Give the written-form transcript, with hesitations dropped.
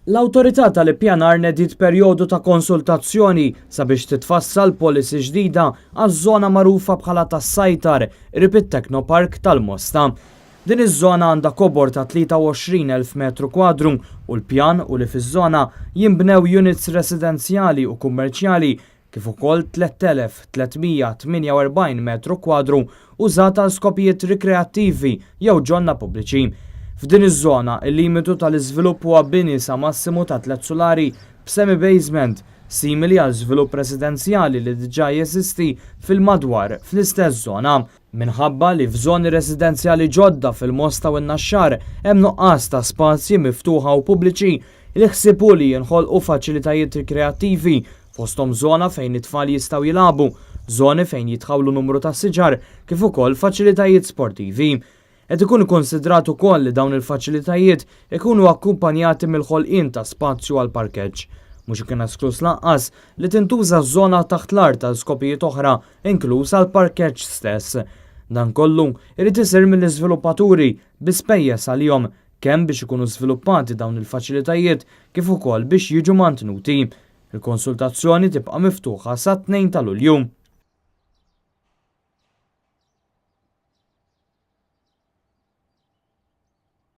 L-Awtorità tal-Ippjanar nediet perjodu ta' konsultazzjoni sabiex titfassal policy ġdida għaż-żona magħrufa bħala tas-Sajtar qrib it-Technopark tal-Mosta. Din iż-żona għandha kobor ta' 23,000 metru kwadru u l-pjan hu li fiż-żona jinbnew units residenzjali u kummerċjali kif ukoll 3,348 metru kwadru użat għal skopijiet rikreattivi jew ġonna pubbliċi. F'din iż-żona, il-limitu tal-iżvilupp huwa bini sa massimu ta' tliet sulari b'semi-basement, simili għal żvilupp residenzjali li diġà jeżisti fil-madwar fl-istess żona. Minħabba li f'żoni residenzjali ġodda fil-Mosta u n-Naxxar hemm nuqqas ta' spazji miftuħa u pubbliċi, il-ħsieb hu li jinħolqu faċilitajiet rikreattivi, fosthom żona fejn it-tfal jistgħu jilagħbu, żoni fejn jitħawlu numru ta' siġar kif ukoll faċilitajiet sportivi. Qed ikun ikkunsidrat ukoll li dawn il-faċilitajiet ikunu akkumpanjati mill-ħolqien ta' spazju għall-parkeġġ. Mhux ikun eskluż lanqas li tintuża żona taħt l-art għal skopijiet oħra inkluż għall-parkeġġ stess. Dan kollu irid isir mill-iżviluppaturi bi spejjeż għalihom kemm biex ikunu żviluppati dawn il-faċilitajiet kif ukoll biex jiġu mantnuti. Il-konsultazzjoni tibqa' miftuħa sat-2 ta' Lulju.